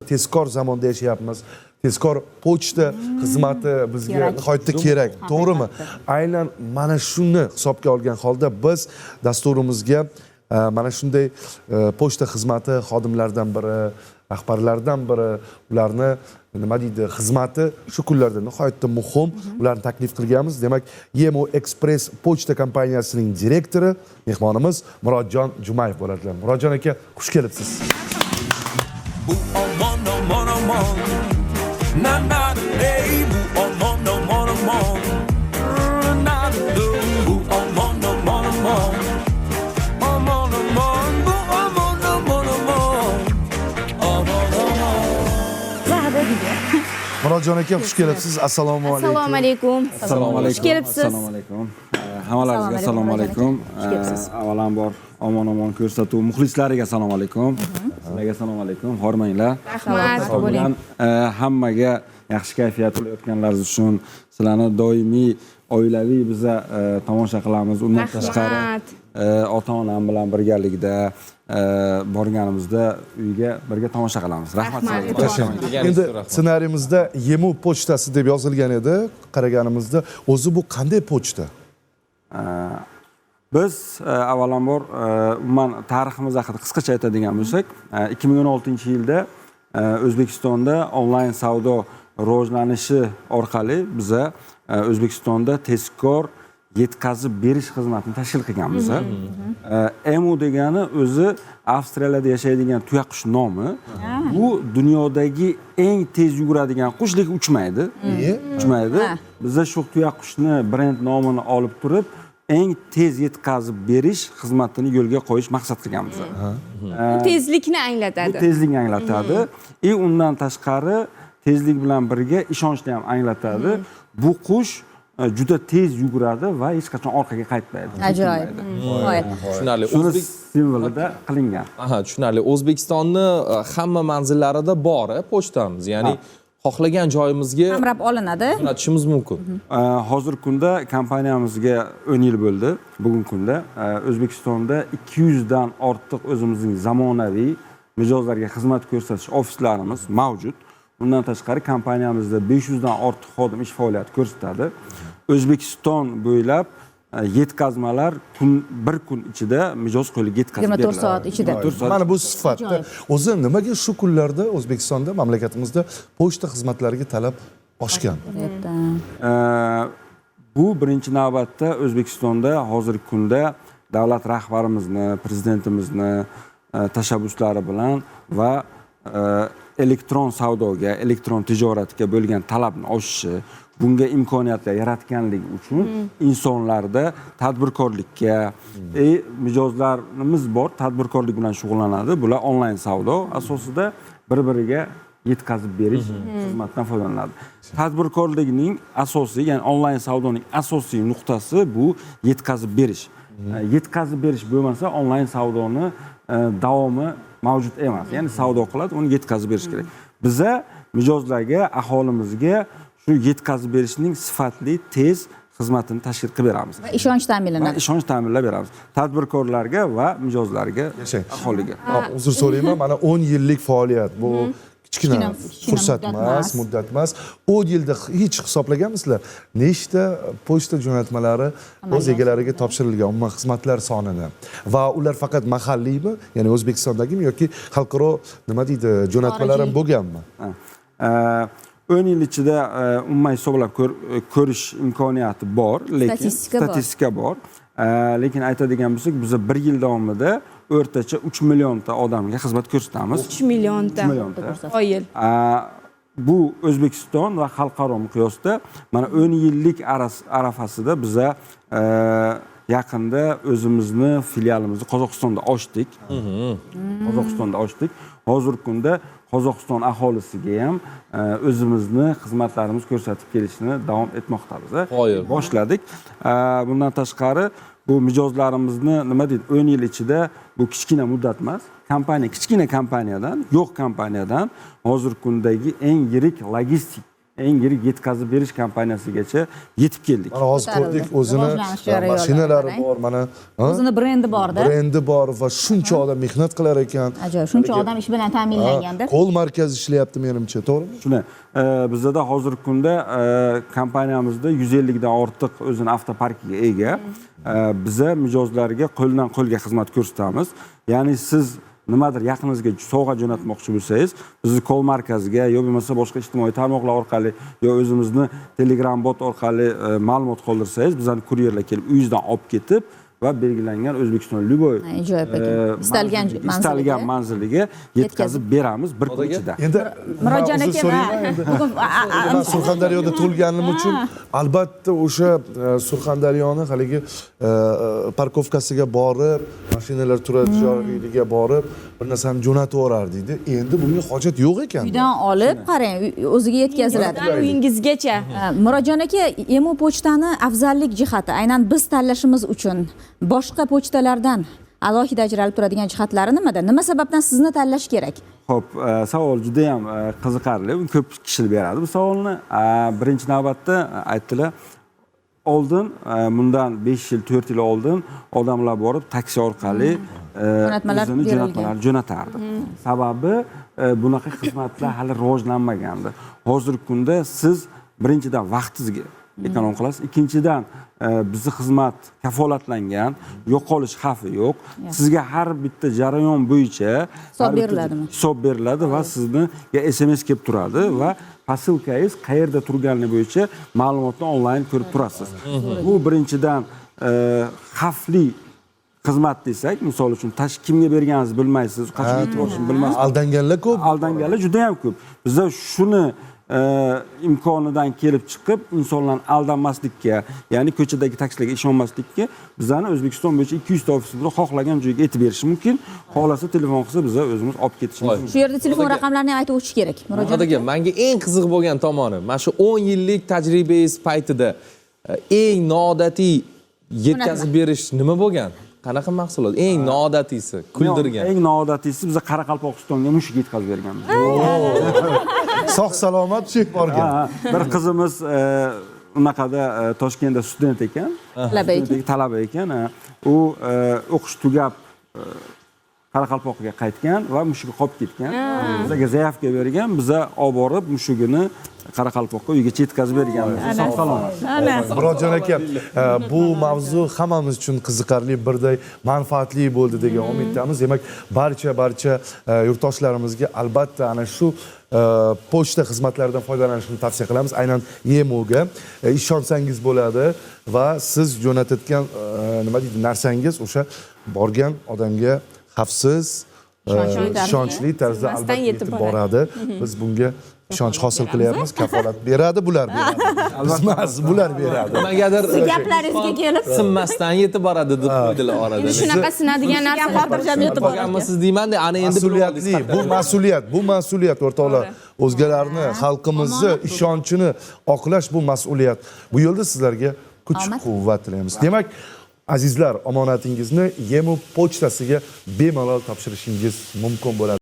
Tezkor zamonda yashayapmiz, tezkor pochta xizmati bizga Kerak. nihoyatda kerak, to'g'rimi? Aynan mana shuni hisobga olgan holda biz dasturimizga mana shunday pochta xizmati xodimlaridan biri, rahbarlaridan biri, ularni, nima deydi, xizmati shu kunlarda nihoyatda muhim, ularni taklif qilganmiz. Demak, Yemo Express pochta kompaniyasining direktori mehmonimiz Murodjon Jumayev bo'ladilar. Murodjon aka, xush kelibsiz. Bu omon, omon, omon. Na na ey, bu omon, omon, omon. Na na, bu omon, omon, omon. Omon, omon, bu omon, omon, omon. Omon, omon. Murodjon aka, xush kelibsiz, assalomu alaykum. Assalomu alaykum. Assalomu alaykum. Xush kelibsiz. Assalomu alaykum. Hammalaringizga Assalomu assalomu alaykum, alaykum. Xush kelibsiz. Avvalambor Omon omon ko'rsatuv muxlislariga assalomu alaykum. Sizlarga assalomu alaykum. Hormanglar. Rahmat, bo'ling. Bilan hammaga yaxshi kayfiyat tilayotganlaringiz uchun sizlarni doimiy oilaviy biza tomosha qilamiz. Undan Rahmat. tashqari ota onam bilan birgalikda borganimizda uyga birga tomosha qilamiz. Rahmat Rahmat. sizlarga. Endi ssenariymizda Yemu pochtasi deb yozilgan edi. Qaraganimizda, o'zi bu qanday pochta? Biz avvalambor umuman tariximiz haqida qisqacha aytadigan bo'lsak, 2016 yilda O'zbekistonda onlayn savdo rivojlanishi orqali biza O'zbekistonda tezkor yetkazib berish xizmatini tashkil qilganmiz. Emu degani o'zi Avstraliyada yashaydigan tuyaqush nomi. Bu dunyodagi eng tez yuguradigan qush, lekin uchmaydi. Uchmaydi. Biza shu tuyaqushni brend nomini olib turib, eng tez yetkazib berish xizmatini yo'lga qo'yish maqsad qilganmiz. Bu tezlikni Bu anglatadi. tezlikni anglatadi. И undan tashqari tezlik bilan birga ishonchni ham anglatadi. Bu qush juda tez yuguradi va hech qachon orqaga qaytmaydi. Ajoyib. G'oyat. Tushunarli. Shuni simvolida qilingan. Aha, tushunarli. O'zbekistonni hamma manzillarida bor pochtamiz, ya'ni xohlagan joyimizga Qamrab olinadi. jo'natishimiz mumkin. Hozirgi kunda kompaniyamizga 10 yil bo'ldi. Bugungi kunda O'zbekistonda 200 dan ortiq o'zimizning zamonaviy mijozlarga xizmat ko'rsatish ofislarimiz mavjud. Undan tashqari kompaniyamizda 500 dan ortiq xodim ish faoliyati ko'rsatadi. O'zbekiston bo'ylab yetkazmalar bir kun ichida mijoz qo'liga yetkazib 24 beriladi. soat ichida. 24 soat. Mana bu sifatda Ajoyib. o'zi nimaga shu kunlarda O'zbekistonda, mamlakatimizda pochta xizmatlariga talab oshgan? Bu birinchi navbatda O'zbekistonda hozirgi kunda davlat rahbarimizni, prezidentimizni tashabbuslari bilan va elektron savdoga, elektron tijoratga bo'lgan talabni oshishi, bunga imkoniyatlar yaratganligi uchun insonlarda tadbirkorlikka mijozlarimiz bor, tadbirkorlik bilan shug'ullanadi. Bular onlayn savdo asosida bir biriga yetkazib berish xizmatidan foydalanadi. Tadbirkorlikning asosiy, ya'ni onlayn savdoning asosiy nuqtasi bu yetkazib berish. Yetkazib berish bo'lmasa, onlayn savdoni davomi mavjud emas. Ya'ni savdo qiladi, uni yetkazib berish kerak. Biza mijozlarga, aholimizga shu yetkazib berishning sifatli, tez xizmatini tashkil qilib beramiz. Va ishonch Va ta'minlanadi. ishonch ta'minlab beramiz. Tadbirkorlarga va mijozlarga, Yashang. aholiga. Hop, uzr so'rayman, mana 10 yillik faoliyat bu kichkina Kichkina fursat muddat emas, emas. muddat emas. 10 yilda hech hisoblaganmisizlar, nechta pochta jo'natmalari o'z egalariga topshirilgan, umuman xizmatlar sonini, va ular faqat mahalliymi, ya'ni O'zbekistondagimi yoki xalqaro, nima deydi, jo'natmalar ham Xorijiy. bo'lganmi? Ha. 10 yil ichida umuman hisoblab ko'rish imkoniyati bor, lekin Statistika bor. Statistika bor. Lekin aytadigan bo'lsak, biz bir yil davomida o'rtacha 3 millionta odamga xizmat ko'rsatamiz. 3 millionta. 3 millionta. Qoyil. Bu O'zbekiston va xalqaro miqyosda mana 10 yillik arafasida biza yaqinda o'zimizni filialimizni Qozog'istonda ochdik. Qozog'istonda ochdik. Hozirgi kunda Qozog'iston aholisiga ham o'zimizni xizmatlarimiz ko'rsatib kelishni davom etmoqdamiz. Qoyil. Boshladik. Bundan tashqari bu mijozlarimizni, nima deydi, 10 yil ichida bu kichkina muddat emas. Kompaniya kichkina kompaniyadan, yo'q kompaniyadan hozirgi kundagi eng yirik logistik, eng yirik yetkazib berish kompaniyasigacha yetib keldik. Mana hozir ko'rdik, o'zini Rivojlanish jarayonlari, mashinalari qarang. bor mana, ha? O'zini brendi borda. Brendi bor va shuncha odam mehnat qilar ekan. Ajoyib, shuncha odam ish bilan ta'minlanganda. Call markazi ishlayapti menimcha, to'g'rimi? Shuni bizada hozirgi kunda kompaniyamizda 150 dan ortiq o'zini avtoparkiga ega. Biza mijozlarga qo'ldan qo'lga xizmat ko'rsatamiz. Ya'ni siz nimadir yaqiningizga sovg'a jo'natmoqchi bo'lsangiz, bizni call markaziga yo bo'lmasa boshqa ijtimoiy tarmoqlar orqali yo o'zimizni Telegram bot orqali ma'lumot qoldirsangiz, bizani kuryerlar kelib uyingizdan olib ketib va belgilangan O'zbekiston любой Ajoyib ekan. Istalgan manziliga. Istalgan manziliga yetkazib beramiz bir kun Aka. ichida. Endi Murodjon man aka, uzr so'rayman endi. bugun Man Surxondaryoda tug'ilganim uchun albatta o'sha Surxondaryoni haligi парковка siga borib, mashinalar turadi joyiga borib, bir narsani jo'natib yuborardik. Endi bunga hojat yo'q ekan. Uydan olib, qarang, o'ziga yetkaziladi. Uyingizgacha. Murodjon aka, Emu pochtani afzallik jihati, aynan biz tanlashimiz uchun boshqa pochtalardan alohida ajralib turadigan jihatlari nimada? Nima sababdan sizni tanlash kerak? Xo'p, savol juda ham qiziqarli. Ko'p kishi beradi bu savolni. Birinchi navbatda aytdilar, oldin bundan 5 yil, 4 yil oldin odamlar borib taksi orqali Jo'natmalar o'zini berilgan. Jo'natmalar jo'natardi. Sababi bunaqa xizmatlar hali rivojlanmagandi. Hozirgi kunda siz birinchidan vaqtingizga эконом qilasiz, ikkinchidan bizni xizmat kafolatlangan, yo'qolish xavfi yo'q. Sizga har bitta jarayon bo'yicha Hisob har bitta beriladimi? Hisob beriladi va sizni SMS kelib turadi va posilkangiz qayerda turgani bo'yicha ma'lumotni onlayn ko'rib turasiz. Bu birinchidan xavfli xizmat desak, misol uchun tash kimga berganingizni bilmaysiz, qachon yetib borishini bilmaysiz. Aldanganlar ko'p. Aldanganlar juda ham ko'p. Bizda shuni imkonidan kelib chiqib, insonlarni aldanmaslikka, ya'ni ko'chadagi taksilarga ishonmaslikka bizani O'zbekiston bo'yicha 200 ta ofisimiz bor, xohlagan joyga yetib berishi mumkin. Xohlasa telefon qilsa, biza o'zimiz olib ketishimiz mumkin. Shu yerda telefon raqamlarini ham aytib o'tish kerak. Murodjon Murodjon aka, menga eng qiziq bo'lgan tomoni, mana shu 10 yillik tajribangiz paytida eng noodatiy yetkazib berish nima bo'lgan? Qanaqa mahsulot? Eng noodatiysi, kuldirgan. Eng noodatiysi, biza Qoraqalpog'istonga mushuk yetkazib berganmiz. Sog' salomat borgan. Ha, bir qizimiz unaqada Toshkentda student ekan. Talaba ekan. Student, talaba ekan. Ha. U o'qish tugab Qoraqalpoqqa qaytgan va mushugi qolib ketgan. Bizga заявка bergan, biza olib borib mushugini Qoraqalpoqqa uygacha yetkazib berganmiz. Sog' salomat. Murodjon aka, bu mavzu hammamiz uchun qiziqarli, birday manfaatli bo'ldi degan umiddamiz. Demak, barcha yurtdoshlarimizga albatta ana shu pochta xizmatlaridan foydalanishni tavsiya qilamiz. Aynan Yemoga ishonsangiz bo'ladi va siz jo'natayotgan nima deydi, narsangiz o'sha borgan odamga xavfsiz, Ishonchli tarzda. Ishonchli tarzda Sinmasdan albatta yetib yetib boradi. Biz bunga ishonch hosil qilyapmiz, kafolat beradi, bular beradi. Biz emas, bular beradi. Nimagadir Gaplaringizga kelib sinmasdan yetib boradi deb qo'ydilar orada. Endi shunaqa sinadigan narsalar xotirjam yetib boradi. Borganmisiz deyman-da, ana endi bilib oldingiz. Mas'uliyatli, bu mas'uliyat, bu mas'uliyat, o'rtoqlar. O'zgalarni, xalqimizni ishonchini oqlash bu mas'uliyat. Bu yo'lda sizlarga kuch Omad. Quvvat tilaymiz. Demak, azizlar, omonatingizni Yemu pochtasiga bemalol topshirishingiz mumkin bo'ladi.